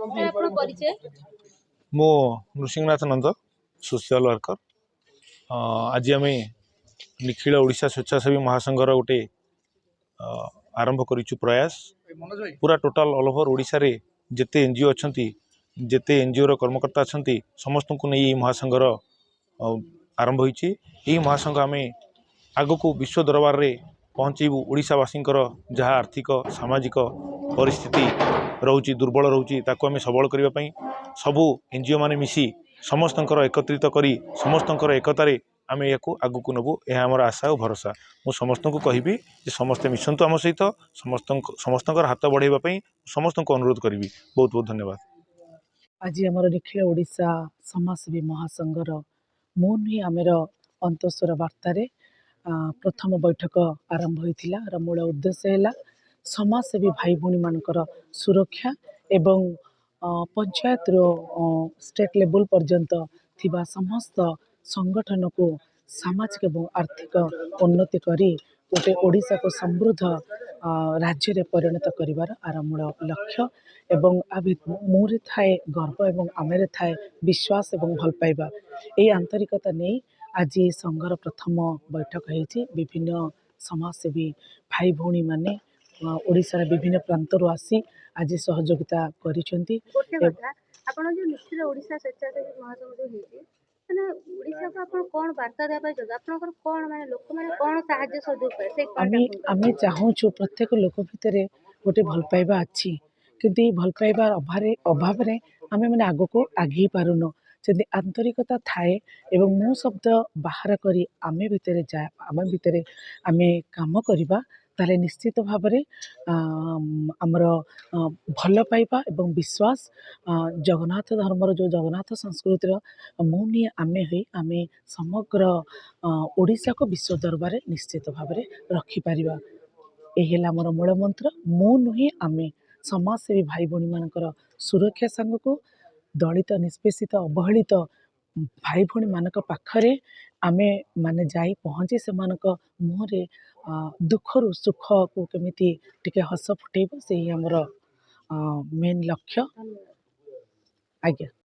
Sir, ଆପଣ ପରିଚୟ? ମୁଁ ନୃସିଂହନାଥ ନନ୍ଦ, ସୋସିଆଲ ୱାର୍କର। ଆଜି ଆମେ ନିଖିଳ ଓଡ଼ିଶା ସ୍ୱେଚ୍ଛାସେବୀ ମହାସଂଘର ଗୋଟେ ଆରମ୍ଭ କରିଛୁ ପ୍ରୟାସ। ପୁରା ଟୋଟାଲ ଅଲ୍ ଓଭର ଓଡ଼ିଶାରେ ଯେତେ ଏନ୍ ଜି ଓ ଅଛନ୍ତି, ଯେତେ ଏନ୍ ଜି ଓର କର୍ମକର୍ତ୍ତା ଅଛନ୍ତି, ସମସ୍ତଙ୍କୁ ନେଇ ଏହି ମହାସଂଘର ଆରମ୍ଭ ହୋଇଛି। ଏହି ମହାସଂଘ ଆମେ ଆଗକୁ ବିଶ୍ୱ ଦରବାରରେ ପହଞ୍ଚେଇବୁ। ଓଡ଼ିଶାବାସୀଙ୍କର ଯାହା ଆର୍ଥିକ, ସାମାଜିକ ପରିସ୍ଥିତି ରହୁଛି, ଦୁର୍ବଳ ରହୁଛି, ତାକୁ ଆମେ ସବଳ କରିବା ପାଇଁ ସବୁ ଏନ୍ ଜି ଓ ମାନେ ମିଶି, ସମସ୍ତଙ୍କର ଏକତ୍ରିତ କରି, ସମସ୍ତଙ୍କର ଏକତାରେ ଆମେ ଏହାକୁ ଆଗକୁ ନେବୁ। ଏହା ଆମର ଆଶା ଓ ଭରସା। ମୁଁ ସମସ୍ତଙ୍କୁ କହିବି ଯେ ସମସ୍ତେ ମିଶନ୍ତୁ ଆମ ସହିତ। ସମସ୍ତଙ୍କର ହାତ ବଢ଼ାଇବା ପାଇଁ ସମସ୍ତଙ୍କୁ ଅନୁରୋଧ କରିବି। ବହୁତ ବହୁତ ଧନ୍ୟବାଦ। ଆଜି ଆମର ନିଖିଳ ଓଡ଼ିଶା ସମାଜସେବୀ ମହାସଂଘର ମୁଁ ନୁହେଁ ଆମେର ଅନ୍ତଃସ୍ୱର ବାର୍ତ୍ତାରେ ପ୍ରଥମ ବୈଠକ ଆରମ୍ଭ ହୋଇଥିଲା। ଏହାର ମୂଳ ଉଦ୍ଦେଶ୍ୟ ହେଲା ସମାଜସେବୀ ଭାଇ ଭଉଣୀମାନଙ୍କର ସୁରକ୍ଷା ଏବଂ ପଞ୍ଚାୟତରୁ ଷ୍ଟେଟ୍ ଲେବୁଲ୍ ପର୍ଯ୍ୟନ୍ତ ଥିବା ସମସ୍ତ ସଂଗଠନକୁ ସାମାଜିକ ଏବଂ ଆର୍ଥିକ ଉନ୍ନତି କରି ଗୋଟେ ଓଡ଼ିଶାକୁ ସମୃଦ୍ଧ ରାଜ୍ୟରେ ପରିଣତ କରିବାର ଆର ମୂଳ ଲକ୍ଷ୍ୟ। ଏବଂ ମୁଁରେ ଥାଏ ଗର୍ବ ଏବଂ ଆମେରେ ଥାଏ ବିଶ୍ୱାସ ଏବଂ ଭଲ ପାଇବା। ଏହି ଆନ୍ତରିକତା ନେଇ ଆଜି ସଂଘର ପ୍ରଥମ ବୈଠକ ହେଇଛି। ବିଭିନ୍ନ ସମାଜସେବୀ ଭାଇ ଭଉଣୀମାନେ ଓଡ଼ିଶାର ବିଭିନ୍ନ ପ୍ରାନ୍ତରୁ ଆସି ଆଜି ସହଯୋଗିତା କରିଛନ୍ତି। ଗୋଟେ କଥା, ଆପଣ ଯୋଉ ନିଖିଳ ଓଡ଼ିଶା ସ୍ୱେଚ୍ଛାସେବୀ ମହାସଂଘ ଯୋଉ ହେଇଛି, ମାନେ ଓଡ଼ିଶାକୁ ଆପଣ କ'ଣ ବାର୍ତ୍ତା ଦେବା ପାଇଁ ଚାହୁଁଛନ୍ତି? ଆପଣଙ୍କର କ'ଣ, ମାନେ ଲୋକମାନେ କ'ଣ ସାହାଯ୍ୟ ସହଯୋଗ ପାଇବେ, ସେଇ ଆମେ ପଏଣ୍ଟଟା କୁହନ୍ତୁ। ଆମେ ଚାହୁଁଛୁ, ପ୍ରତ୍ୟେକ ଲୋକ ଭିତରେ ଗୋଟେ ଭଲ ପାଇବା ଅଛି, କିନ୍ତୁ ଏଇ ଭଲ ପାଇବା ଅଭାବରେ ଆମେ ମାନେ ଆଗକୁ ଆଗେଇ ପାରୁନୁ। ଯଦି ଆନ୍ତରିକତା ଥାଏ ଏବଂ ମୁଁ ଶବ୍ଦ ବାହାର କରି ଆମେ ଭିତରେ ଯା ଆମ ଭିତରେ ଆମେ କାମ କରିବା, ତାହେଲେ ନିଶ୍ଚିତ ଭାବରେ ଆମର ଭଲ ପାଇବା ଏବଂ ବିଶ୍ୱାସ, ଜଗନ୍ନାଥ ଧର୍ମର ଯେଉଁ ଜଗନ୍ନାଥ ସଂସ୍କୃତିର ମୁଁ ନୁହେଁ ଆମେ ହୋଇ ଆମେ ସମଗ୍ର ଓଡ଼ିଶାକୁ ବିଶ୍ୱ ଦରବାରରେ ନିଶ୍ଚିତ ଭାବରେ ରଖିପାରିବା। ଏହି ହେଲା ଆମର ମୂଳ ମନ୍ତ୍ର, ମୁଁ ନୁହେଁ ଆମେ। ସମାଜସେବୀ ଭାଇ ଭଉଣୀମାନଙ୍କର ସୁରକ୍ଷା ସାଙ୍ଗକୁ ଦଳିତ, ନିଷ୍ପେଷିତ, ଅବହେଳିତ ଭାଇ ଭଉଣୀମାନଙ୍କ ପାଖରେ ଆମେ ମାନେ ଯାଇ ପହଞ୍ଚି ସେମାନଙ୍କ ମୁହଁରେ ଦୁଃଖରୁ ସୁଖକୁ କେମିତି ଟିକେ ହସ ଫୁଟେଇବ, ସେଇ ଆମର ମେନ୍ ଲକ୍ଷ୍ୟ। ଧନ୍ୟବାଦ। ଆଜ୍ଞା।